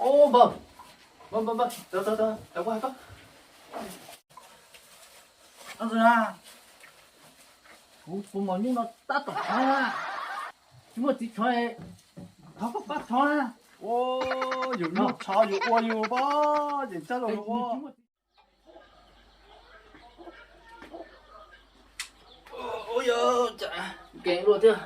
Ub, npawg, npawg, npawg, npawg, tawv, tawv, tawv, tawv, kuv hais koj. Ub, kuv tus maum nyuj no tab tom tshov na, tsis muaj txiv tshov, thov koj pab tshov na. Ub, yus nyuj tshov yus ua yus pab, ces txaj los ua. Ub, yog cas keev luaj thiab.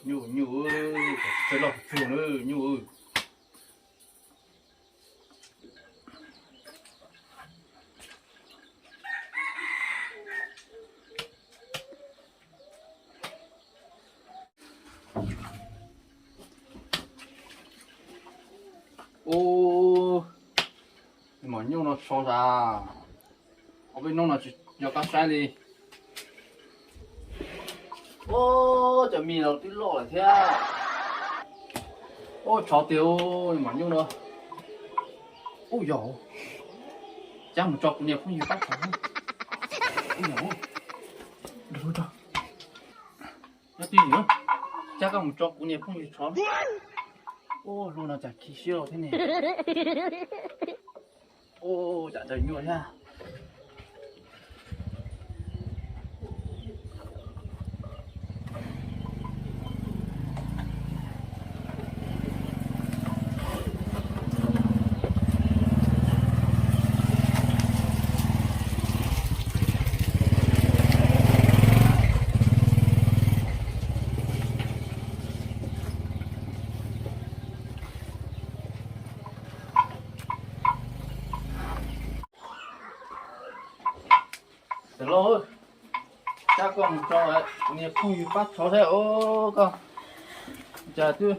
Nyuj, nyuj, tsis loj tsuag na, nyuj. Ub, maum nyuj no tshov tas, ob peb hnub no tsis yog qab saib li. Ub, cov mis los twb loj lawm thiab. Ub, tshov tiag, maum nyuj no. Ub yog, cab mus tso kuv niag phooj ywg pab tshov. Ub yog, nyob twj ywm, cab koj mus tso kuv niag phooj ywg tshov. Ub, hlua no cas khi siab thiab ne. Ub, cas daws nyuaj thiab. Cov laus, cab koj mus tso kuv niag phooj ywg pab tshov thiab os koj. Cas twb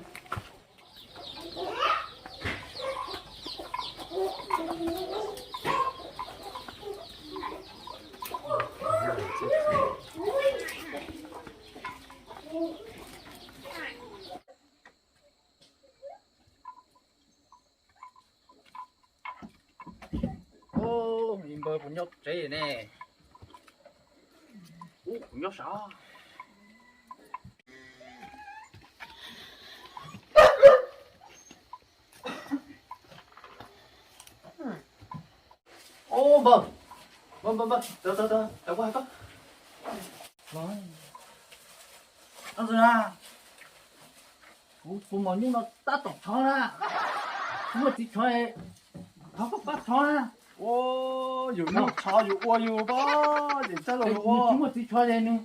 Ub, npawg, kuv nyob tsev ne. Ub, kuv nyob sav. Ub, npawg, npawg, npawg, tawv, tawv, tawv, tawv, kuv hais koj. Kuv tus maum nyuj no tab tom tshov na, tsis muaj txiv tshov, thov koj pab tshov na. Yus nyuj tshov yus ua yus pab, ces txaj los ua. Tsis muaj txiv tshov ces nws,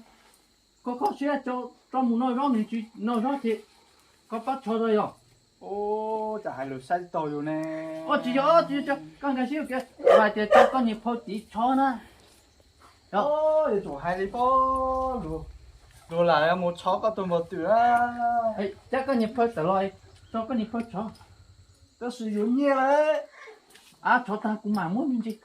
koj kho siab tso mus noj zaub, nws tsis noj zaub ces koj pab tshov tso yog. Ub, cas hais lus saib tsis taus yus ne. Ub, tsis yog, tsis yog, koj nkag siab kiag, hais tias tso koj niag phauj tiv tshov na. Yuav tsum hais li pab, luag lam mus tshov koj tus npawg twm na. Cab koj niag phauj tawm los, tso koj niag phauj tshov. Tab sis yuav nyiaj lawm. Ab, tshov tag kuv mam muab me ntsis.